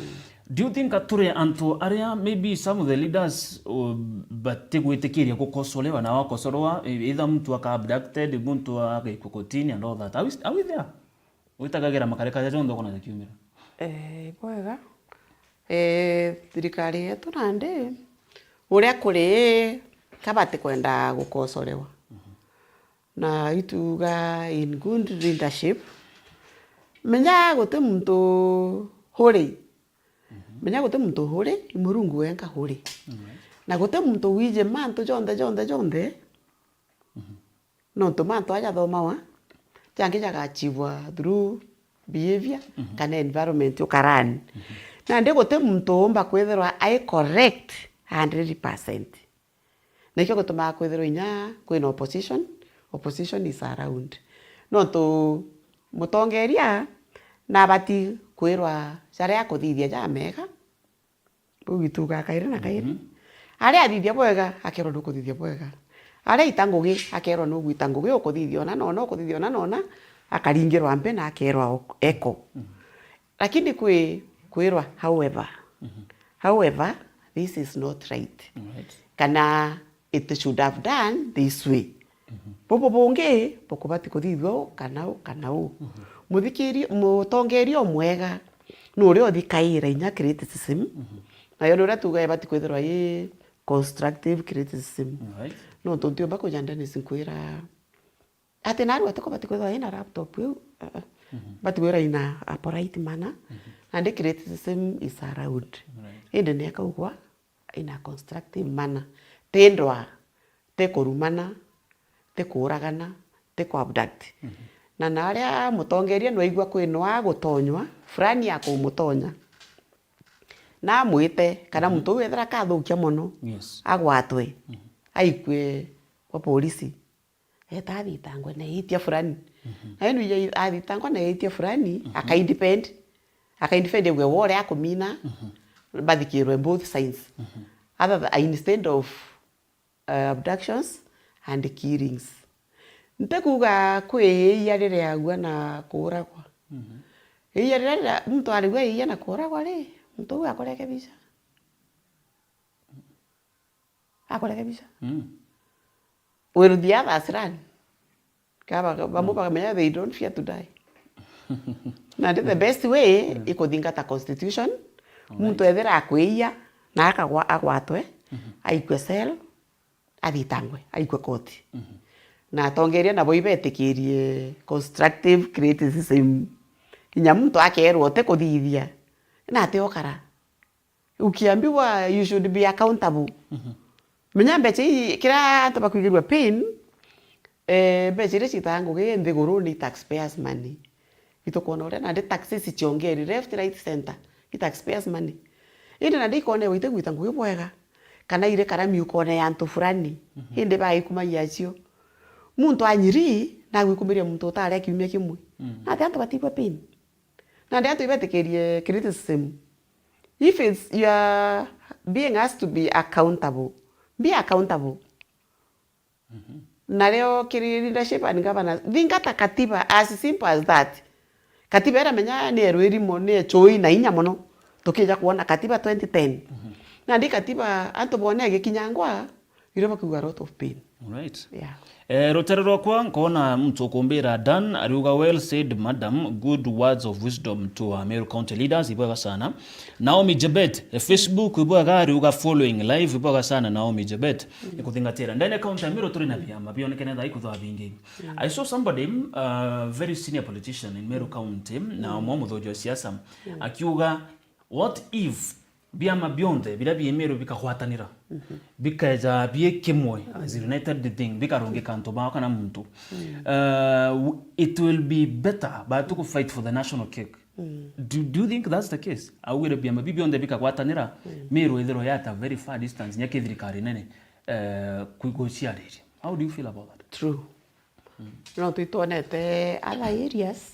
Do you think aturi antu aria maybe some of the leaders, uh, batigwitikiria gukosolewa na wakosolewa, e-, either muntu aka abducted, muntu agaikwa kotini and all that? Are we, are we there? Witagagira makarika jaja jonthe ukona jakiumira? Eh, bwega. Eh, thirikari yetu nandi, uria kuri, ka batikwenda gukosolewa. Mhm. Na ituga in good leadership, menya guti muntu huri. Mhm. Menya guti muntu huri, i Murungu wenka huri. Mhm. Na guti muntu wiji mantu jonthe, jonthe, jonthe, mhm, nontu mantu aja jathomagwa, jangi jagachibwa through behavior, mhm, kana environment ukarani. Mhm. Nandi guti muntu umba kwithirwa ai correct hundred percent. Nikio gitumaga kwithirwa inya kwina opposition, opposition is around. Nontu mutongeria nabati kwirwa jaria akuthithia jamega, Buu gitugaa kairi na kairi. Mhm. Aria athithia bwega, akerwa nukuthithia bwega. Aria aita ngugi, akerwa nugwita ngugi, ukuthithia ona nona, ukuthithia ona nona, akaringirwa mpi na akerwa ok-, eko. Mhm. Lakini kwi, kwirwa, however, Mhm. however, this is not right. Right. Kana it should have done this way. Mhm. Bubu bungi bukubati kuthithua uu kana uu kana uu. Mhm. Muthikiri-, mutongeria umwega ni uria uthikaira inya criticism. Mhm. Nayo ni uria tuuga ibati kwithirwa i constructive criticism. Right. Nontu ntiumba kuja Dennis nkwira ati naarua tukubati kwithirwa ina laptop iu. Uh-uh. Mhm. Bati kwithirwa ina a polite manner. Mhm. Nandi criticism is allowed. Right. Indi ni akaugwa in a constructive manner. Ti ndwaa, ti kurumana, ti kuuragana, ti ku abduct. Mhm. Na, na aria mutongeria nwaigua kwi nwaa gutonywa, fulani akumutonya, na amwite kana Mhm. muntu uu ethira akathukia mono, Yes. agwatwe, Mhm. aikue kwa polisi. Eeta athitangwe na iitia fulani. Mhm. Na indi ija athitangwa na iitia fulani, Mhm. akaindepend. Akaindefend ague we uria akumina, Mhm. bathikirwe both sides. Mhm. Other than, instead of, uh, abductions and killings. Ntikuuga kwi iia ririagua na kuuragwa. Mhm. Iia riria rira-, muntu arigua iia na kuuragwa ri, muntu uu akurekebisha. Akurekebisha. Mm. Will the others run? Kaba, bamwe Mm. bakamenya they don't fear to die. Nandi the best way Mm. ikuthingata constitution. Alright. Muntu ethira akwiia na akagwa-, agwatwe, Mhm. aikue cell, athitangwe, aikue koti. Mhm. Na atongeria nabo ibetikirie constructive criticism. Kinya muntu akerwa utikuthithia, na ati okara. Ukiambiwa you should be accountable. Mhm. Menya mbeca ii, kiria antu bakwigirua pain, eh, mbeca iria ciitaga ngugi nthiguruni i taxpayers money. Itukwona uria nandi taxes ciongeri left, right, center, i taxpayers money. Indi nandi ikonewa itigwita ngugi bwega, kana iri kara miukone ya antu fulani, Mhm. indi baikumagia acio. Muntu anyiri, nagwikumiria muntu utari a kiumia kimwe. Mm. Nati antu batigua pain. Nandi antu ibetikirie criticism. If it's, you are being asked to be accountable, be accountable. Mhm. Nario kiri leadership and governance, thingata katiba, as simple as that. Katiba iramenya ni erwa irimo, ni echui na inya mono. Tukija kwona katiba twenty ten. Mhm. Nandi katiba antu bone igikinyangwa, irio bakiuga a lot of pain. Right. Yeah. Eh, rutere rwakwa, nkona muntu ukumbira Dan, ariuga, "Well said, madam. Good words of wisdom to our Meru County leaders." Ibwega sana. Naomi Jebet, eh, Facebook, ibwega, ariuga, "Following live." Ibwega sana, Naomi Jebet. Mm. Ikuthingatira. Ndene county ya Meru turi na biama bionekene thaa ikuthwa bingi. Mm. I saw somebody, uh, very senior politician in Meru County, na Mm. umwe muthuji wa siasa, Mm. akiuga, "What if biama bionthe biria bi Meru bikagwatanira, Mhm. bikeja bi kimwe, as a united thing, bikarungika antu bao kana muntu? Mm. Uh, w-, it will be better, but tuku fight for the national cake." Mm. Do, do you think that's the case? Augire biama bi bionthe bikagwatanira, Mm. Meru ithirwa ya at a very far distance, nya ki thirikari nene, eh, ku-, guciariria. How do you feel about that? True. Mm. No twitwonete other areas,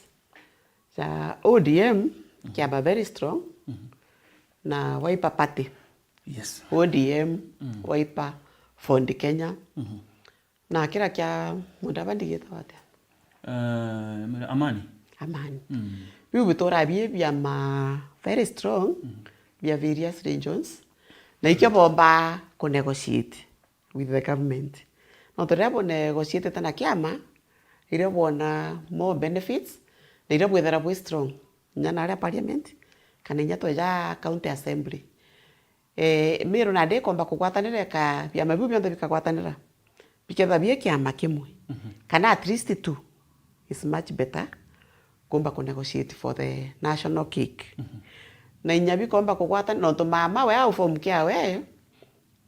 ja O D M, Mhm. kiama very strong, Mhm. na Wiper Party. Yes. O D M, Mm. Wiper, Ford Kenya. Mhm. Na kira kia Mudavadi gitagwa atia? Eh, Amani. Amani. Mm. Biu bitura bi biama very strong, Mm. bia various regions. Na ikio bomba ku negotiate with the government. Nontu riria bu negotiatete na kiama, iria bwona more benefits, na iria bwithira bwi strong, inya naria parliament, kana inya tweja county assembly. Eh, Meru nandi ikomba kugwatanira, ika biama biu bionthe bikagwatanira, bikethira bi kiama kimwe, Mhm. kana at least two is much better kumba ku negotiate for the national cake. Mhm. Na inya bikomba kugwatanira, nontu mama we au form kiawe,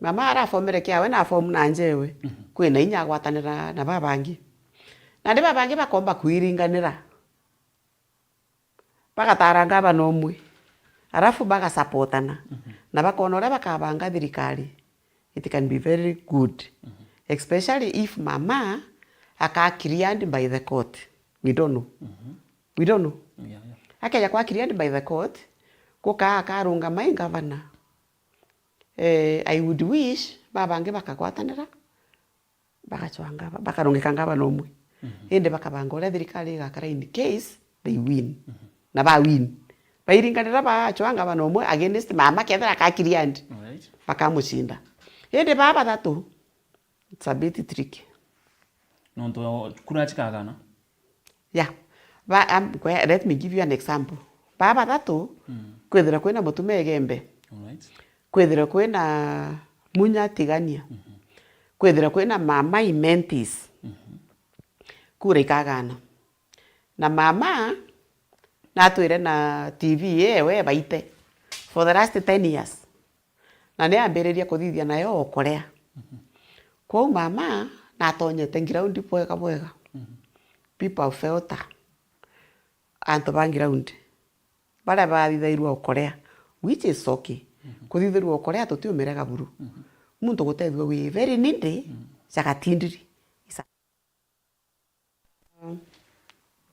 Mama arafomere kiawe na afomu na njewe, Mhm. kwina inya agwatanira na babangi. Nandi babangi bakomba kwiringanira. Bagatara ngavana umwe. Arafu bagasapotana. Mhm. Na bakona uria bakabanga thirikari. It can be very good. Mhm. Especially if mama aka cleared by the court. We don't know. Mhm. We don't know. Yeah, yeah. Akeja kwa cleared by the court, gukaa akarungama i ngavana. Eh, I would wish babangi bakagwatanira, bagacwanga, bakarungika ngavana umwe. Mhm. Indi bakabanga uria thirikari igakara in case they win. Mhm. Na ba win. Bairinganira bacwa ngavana umwe against mama kethira akakiriandi. Alright. Bakamucinda. Indi baa bathatu, it's a bit tricky. Nontu kura cikagana? Yeah. Ba, um, kwe-, let me give you an example. Baa bathatu, mm, kwithira kwina Mutuma Igembe. Alright. Kwithira kwina Munya Tigania. Mhm. Kwithira kwina mama Imentis. Mhm. Kura ikagana. Na mama natwire na T V yewe baite for the last ten years. Na ni ambiriria kuthithia nayo o kuria. Mhm. Kwou mama natonyete ground bwega bwega. Mhm. People felt her. Antu ba ground. Baria bathithairua o kuria, which is okay. Mhm. Kuthithirua o kuria tutiumirega buru. Mhm. Muntu gutethua wi very needy, mhm, ja gatindiri. Is a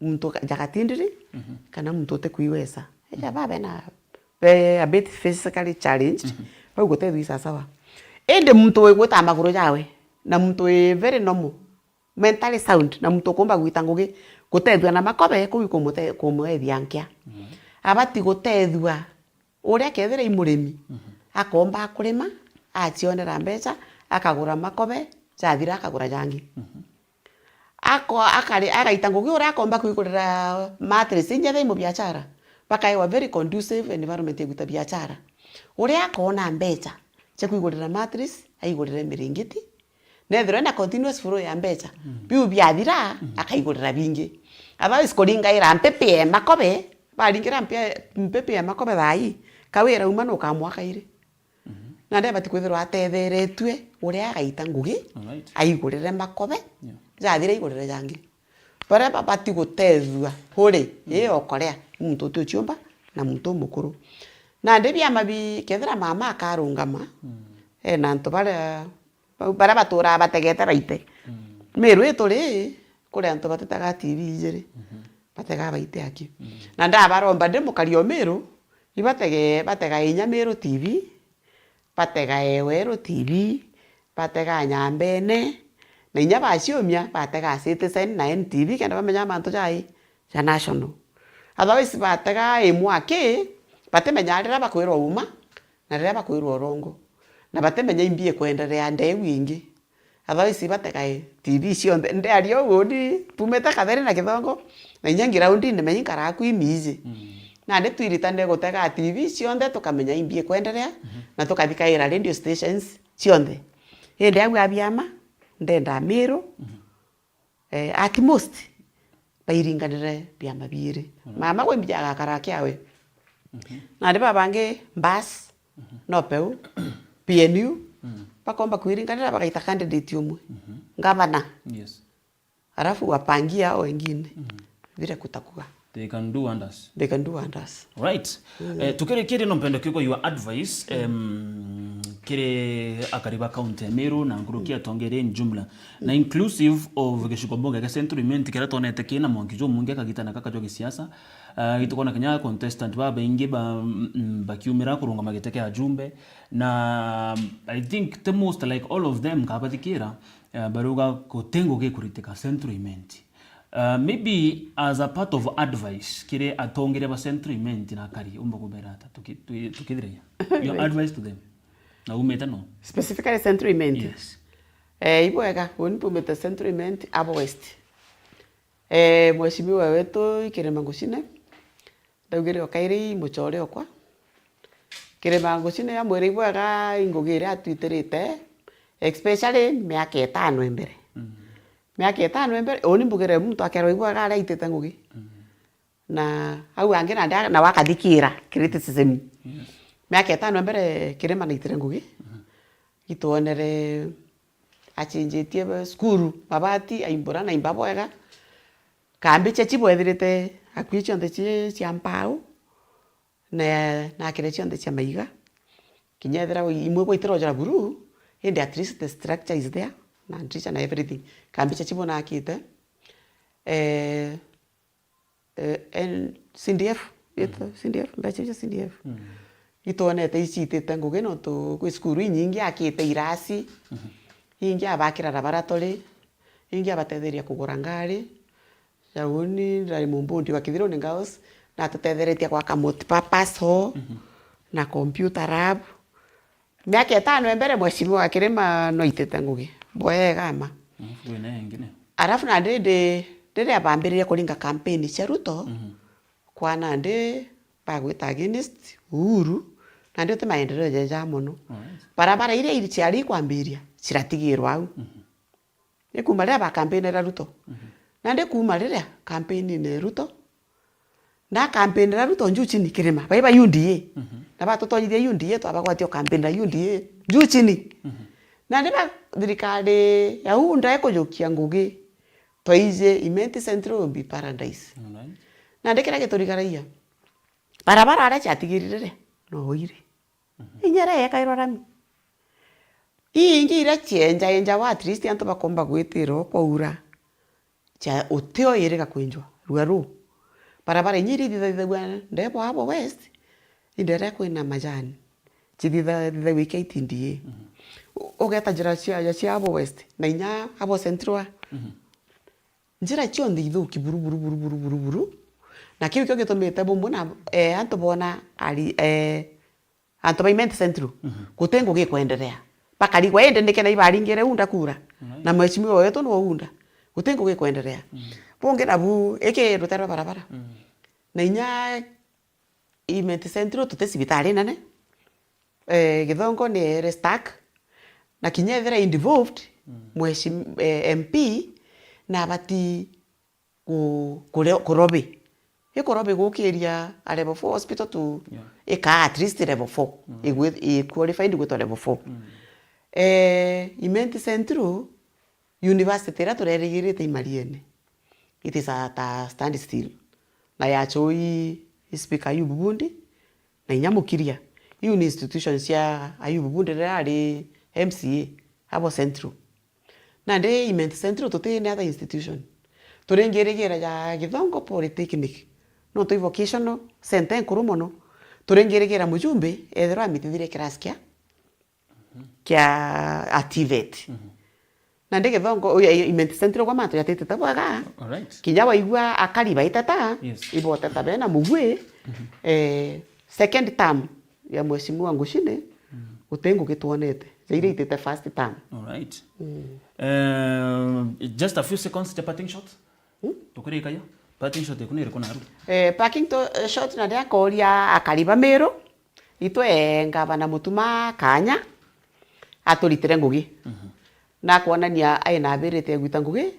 muntu ka-, ja gatindiri, mhm, kana muntu utikwigwesa. Eja, mhm, ba bena, be a bit physically challenged, mhm, bau gutethua i sasawa. Indi muntu wi gwita maguru jawe, na muntu wi very normal, mentally sound, na muntu ukumba gwita ngugi, gutethua na makobe kuu ikumute-, kumwethia nkia. Mhm. Abati gutethua. Uria kethira i murimi, mhm, akomba kurima, acionera mbeca, akagura makobe, jathira akagura jangi. Mhm. Ako-, akari-, agaita ngugi uria akomba kwigurira mattress injethi i mubiachara, bakaewa very conducive environment ya gwita biachara. Uria akona mbeca cia kwigurira mattress, aigurire miringiti, nethirwa ena continuous flow ya mbeca, mm, biu biathira, mm, akaigurira bingi. Otherwise, kuringaira mpipi ya makobe, baringira mpi-, mpipi ya makobe thaa ii, kawira uma nukamwa kairi. Mhm. Nandi abati kwithirwa atetheretue uria agaita ngugi, alright, aigurire makobe, yeah, jathira aigurire jangi. Baria babati gutethua uri, mm, ii o kuria, muntu uti uciumba na muntu umukuru. Nandi biama bi, kethira mama akarungama, mm, ena antu baria Bau baria baturaa bategete baite. Mm. Miru ituri, kuri antu batetaga T V ijiri. Mhm. Bategaa baite aki. Mm. Na ndabaromba ndi mukari o Miru, ibatege, batega inya Miru T V, batega Eweru T V, batega Nyambene, na inya baciumia, batega Citizen na N T V, kenda bamenya mantu jai ja national. Otherwise, batega imwe aki, batimenya riria bakwirwa uma, na riria bakwirwa urongo, na batimenya imbi ikwenderea ndeu ingi. Otherwise, bategae T V cionthe. Ndiaria uu uni, mpumite Katheri na Kithongo, na inya ngiraundine, menye nkaraku imiiji. Mm. Nandi twiritanire gutega T V cionthe, tukamenya imbi ikwenderea, mhm, na tukathikaira radio stations cionthe. Indi au abiama, ndenda Miru, mhm, eh, at most, bairinganire biama biiri. Mm. Mama gwe mbija agakara kiawe. Mhm. Nandi babangi Mbas, mhm, Nopeu, P N U, mm, bakomba kwiringanira bagaita candidate umwe. Mhm. Ngavana. Yes. Alafu wapangia hao wengine, mm, vile kutakuwa. They can do wonders. They can do wonders. Right. Mm. Eh, tukirikiria no mpende kwigua your advice, mm, em, kiri akari ba county ya Meru na nkuruki, mm, atongeria in jumla. Na inclusive of gicigo bunge gia Central Imenti kiria twonete kina mwanki jumwingi akagitana kaka jwa gisiasa. Ah, itukona kinya contestant babaingi ba, mm, bakiumira kurungama giti kia ajumbe. Na I think the most like all of them kabathikira, eh, barauga guti ngugi ikuritika Central Imenti. Uh, maybe as a part of advice kiri atongeria ba Central Imenti na akari, umba kubera ata tuki-, tuki-, tukithiragia? Your advice to them. Na umite no? Specifically Central Imenti? Yes. Eh, ibwega, uni mpumite Central Imenti, abo West. Eh, mheshimiwa wetu Kirima Ngucine, ndaugire o kairi i mucore okwa. Kirima Ngucine amwire ibwega i ngugi iria atwitirite, especially miaka itano imbere. Mm. Miaka itano imbere, uni mbugire muntu akerwa ibwega aria aitite ngugi. Mm. Na au angi nandi a-, nawe akathikira criticism. Yes. Miaka itano imbere Kirima naitire ngugi. Mm. Itwonere achinjitie be-, cukuru, mabati, aimbura na imba bwega. Kambi cia chibu ethirite akui cionthe ci cia mbau, na, na akire cionthe cia maiga. Kinya ethira imwe gwaitira ujara buru, indi at least the structure is there, na ndiricha na everything. Kambi cia chibu nakite. Eh, eh, en-, C D F, yetu, mm, C D F, mbecha cia C D F. Mm. itwonete iciitite ngugi, nontu kwi cukuru inyingi akite irasi, ingi abakira laboratory, ingi abatetheria kugura ngari. Ja uni ndari mumbundi wa Kithiruni Girls, natutetheretie gwaka multipurpose hall na computer lab. Miaka itano ya mbere, Mheshimiwa Kirima no aitite ngugi bwega ma. Alafu kwina ingine. Alafu nandi ndi, riria bambiririe kuringa campaign cia Ruto, kwa nandi bagwita against Uhuru, nandi uti maendeleo jeja mono. Alright. Barabara iria iri ciari ikwambiria, ciratigirwa au. Ni kuuma riria bakampinira Ruto. Nandi kuuma riria kampinine Ruto, ndakampinira Ruto njuu chini Kirima, bai ba U D A. Na batutonyithia U D A, twabagwatia ukampinira U D A njuu chini. Nandi ba thirikari ya UDA ikujukia ngugi, twaiji Imenti Central will be paradise. Alright. Nandi kiria giturigaragia, barabara aria ciatigirire ri, no iri. Inya iria yekairwa rami. Ii ingi iria cienjaenjawa, at least antu bakomba gwitirwa kwaura, cia utio iriga kwinjwa, rua ruu. Barabara inya iria ithithathithagua ndebo abo West, indere kwina majani. Cithithathithagua i K T D A. U-, ugeta njira cia, cia abo West, na inya abo Central. Njira cionthe ithuki buru, buru, buru. Na kiu kio gitumite bumwe na, eh, antu bona ari, eh, antu ba Imenti Central, guti ngugi ikwenderea. Bakarigwa, indi niki na ibaringire UDA kura? Na mheshimiwa wetu niwe UDA. Guti ngugi ikwenderea. Bungi nabu, iki rutere rwa barabara. Na inya Imenti Central tuti cibitari nene. Eh, Githongo ni ere stuck. Na kinya ethira i devolved, mheshim-, eh, M P nabati ku-, kure-, kurobi. Ikurobi gukiria a level four hospital tu, ikaa at least level four. Igwi-, i qualified gwitwa level four. Eh, Imenti Central, university iria turerigirite i Mariene, it is at a standstill. Na yachoi i Speaker Ayubu Bundi, na inya Mukiria. Iu ni institution cia Ayubu Bundi riria ari M C A abo Central. Nandi Imenti Central tuti any other institution. Turingirigira ja Githongo Polytechnic. Nontu i vocational center inkuru mono. Turingirigira mujumbe ethirwa amitithirie class kia, kia a TVET. Nandi Githongo, uyu, i-, Imenti Central kwa mantu jatitite bwega. Alright. Kinya waigua akari baiteta, iboteta bena mugui, eh, second term ya Mheshimiwa Nguchine, guti ngugi twonete. Ja iria itite first term. Alright. Eh, just a few seconds, the parting shot. Tukurika yo. Parting shot yaku ni iriku naru? Eh, parting to, eh, shot na ndiakoria akari ba Meru, itwe ngavana Mutuma kanya, aturitire ngugi. Na kwonania aina abirite gwita ngugi.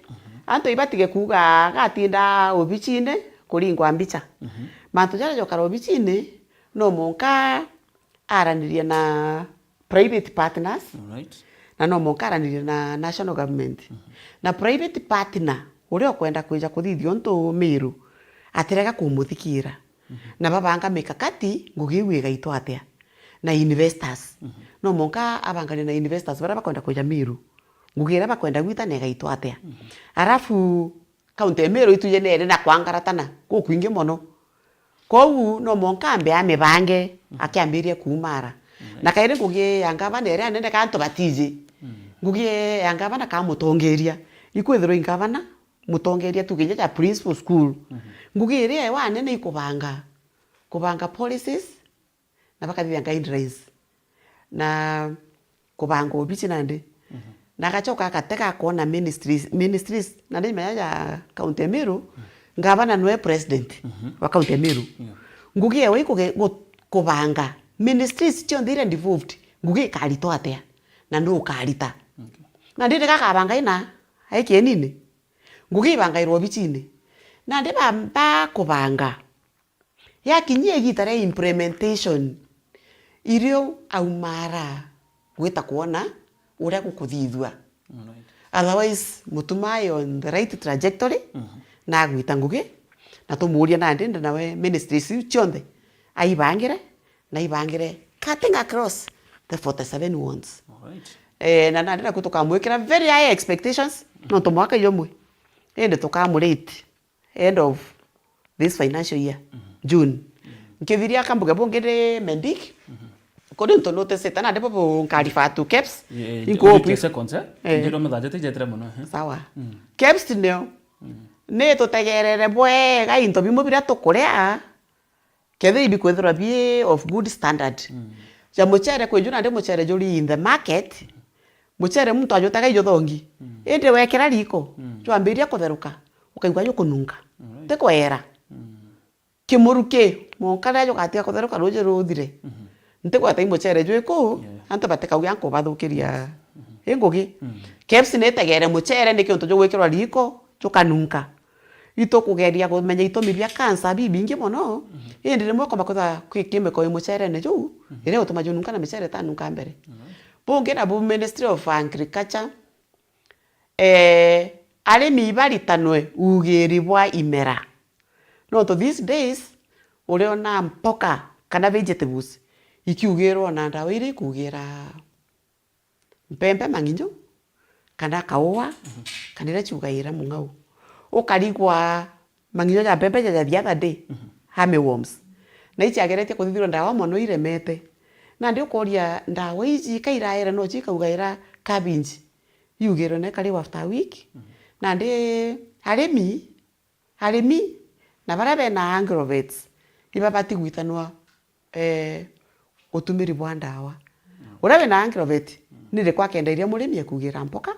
Antu ibatige kuuga gatinda obicine kuringwa mbicha. Mantu jaria jokara obicine, no monka aranirie na private partners, na no monka aranirie na national government. Na private partner uria ukwenda kwija kuthithia untu Meru, atirega kumuthikira. Na babanga mikakati, ngugi iu igaitwa atia. Na investors. No monka abangane na investors baria bakwenda kwija Meru. Ngugi iria bakwenda gwita na igaitwa atia. Alafu, Kaunti ya Meru itujenere na kwangaratana gukwingi mono. Kwou no mwanka ambe amibange akiambiria kuumara. Na kairi ngugi ya ngavana iria nene ka antu batiji. Ngugi ya ngavana ka mutongeria. Ikwithirwa i ngavana, mutongeria tuge ja principal school. Ngugi iria ewa nene ikubanga, kubanga policies, na bakathithia guidelines na kubanga obici nandi. Na agacoka agatega akona ministries, ministries, na ndi menya ja kaunti ya Meru, ngavana nwe president wa kaunti ya Meru. Ngugi ewe ikuge-, gu-, kubanga ministries cionthe iria devolved, ngugi ikaritwa atia na nu ukarita. Na ndi ndikakabanga ina aikienini, ngugi ibangairwa obicini. Na ndi ba, ba kubanga Yakinyia igita ria implementation, irio aumara gwita kwona uria gukuthithua. Otherwise, Mutuma i on the right trajectory, na agwita ngugi, na tumuuria nandi ndi nawe ministries iu cionthe aibangire, na aibangire cutting across the forty-seven wards. Eh, na nandi naku tukamwikira very high expectations, nontu mwaka jumwe. Indi tukamurate end of this financial year, June, Nkithiria kambuge bungi ndi Medic. Kuri untu noticite na ndibo bu nkarifa tu KEBS. Eh, eh, inkuhope. Seconds, eh? Eh. Njiro methaja tijetire mono, eh? Sawa. Mm. KEBS nio. Mm. Ni tutegerere bwega into bimwe biria tukuria, kethira ibikwithirwa bi of good standard. Mm. Ja mucere kwiju nandi mucere juri in the market, mucere muntu ajutaga ijuthongi. Mm. Indi wekira riko, mm, jwambiria kutheruka, ukaigua jukununga. Alright. Tikwera. Mm. Kimuru ki, mwanka riria jugatiga kutheruka ruuji ruthire, mhm, ntigweta i mucere jwi kuu, yeah, antu batikauge ankubathukiria, mhm, i ngugi. Mhm. KEBS nitegere mucere niki untu jugwikirwa riko, jukanunka. Itukugeria kumenya itumi bia cancer bibingi mono, mhm, indi rimwe ukomba kwithira kwi chemical i mucerene juu, mhm, iria utuma jununka na micere itanunka mbere. Mhm. Bungi nabu Ministry of Agriculture, eh, arimi ibaritanwe ugiri bwa imera. Nontu these days, uriona mpoka kana vegetables ikiugirwa na ndawa iria ikugira mpembe, mang'inyo, kana kaua, mhm, kana iria ciugaira mung'au. Ukarigwa mang'inyo ja mpembe ja, ja the other day, mhm, armyworms. Na iciageretie kuthithirwa ndawa mono iremete. Nandi ukoria ndawa iji kairaera no cikaugaira cabbage. Iugirwe na ikariwa after a week. Mhm. Nandi arimi, arimi na baria bena agrovets, ibabati gwitanwa, eh, utumiri bwa ndawa. Mm. Uria wina agrovet, mm, ni rikwa akenda iria murimi ekugira mpoka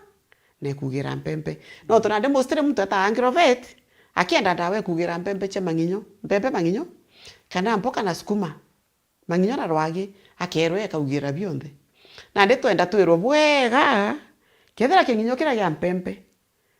na ekugira mpempe. No, mm, tontu nandi mostly muntu eta agrovet, akienda ndawa ekugira mpempe cia mang'inyo, mpempe mang'inyo, kana mpoka na sukuma. Mang'inyo na rwagi, akerwa ekaugira bionthe. Nandi twenda twirwe bwega, kethira king'inyo kiria gia mpempe,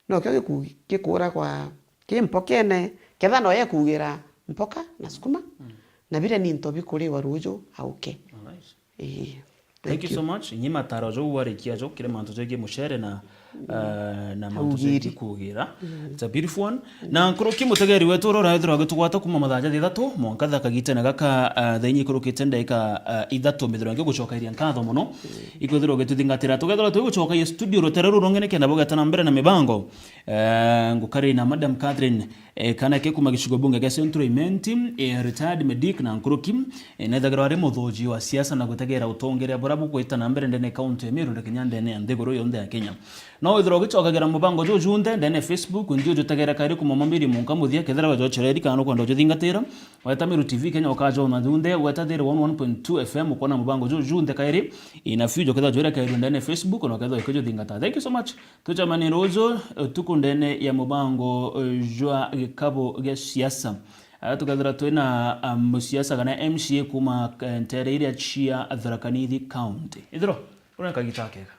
nokio giku-, gikura kwa, ki mpokene, ketha no yekugira mpoka na sukuma, mm, na biria ni into bikuriwa ruuju auke. Alright. Ii. Thank you so much. Inyi mataro jau warikia jo kiri mantu jegii mucere na, mm, eh, na mantu jegii kugira. Mm. It's a beautiful one. Na nkuruki mutegeri wetu uria uraithirwa ugitugwata kuma mathaa ja thithatu mwanka thaa kagitene gaka, eh, thaa inya ikurukite ndagika, eh, ithatu, mbithirwa ngigucokairia nkatho mono. Mm. Ikwithirwa ugituthingatira. Tugethirwa tugigucokagia studio rutere ruru rungi nikenda bugeta na mbere na mibango. Eh, ngukari na Madam Catherine, eh, kana ke kuma gicigo bunge gia Central Imenti, eh, retired medic na nkuruki, eh, nethagirwa ari muthuji wa siasa na gutegera utongeria buria bugwita na mbere ndene ya kaunti ya Meru na kinya ndene ya nthiguru yonthe ya Kenya. No withirwa ugicokagira mubango juju junthe ndene ya Facebook, nthi ujutegera kairi kuma mwambiri munka muthia, kethira wejochereri kana nukwenda ujuthingatira, weta Meru T V Kenya ukajona junthe, weta Thiri one one point two F M ukona mubango juju junthe kairi, ina future kethira jwira kairi ndene ya Facebook na kethira ukijuthingata. Thank you so much. Tucemanie ruuju, utuku ndene ya mubango, eh, jwa gikabu gia siasa. Ah, tukethira twina, ah, musiasa kana M C A kuma, eh, ntere iria cia Tharaka Nithi County. Ithiro, una kagita kega.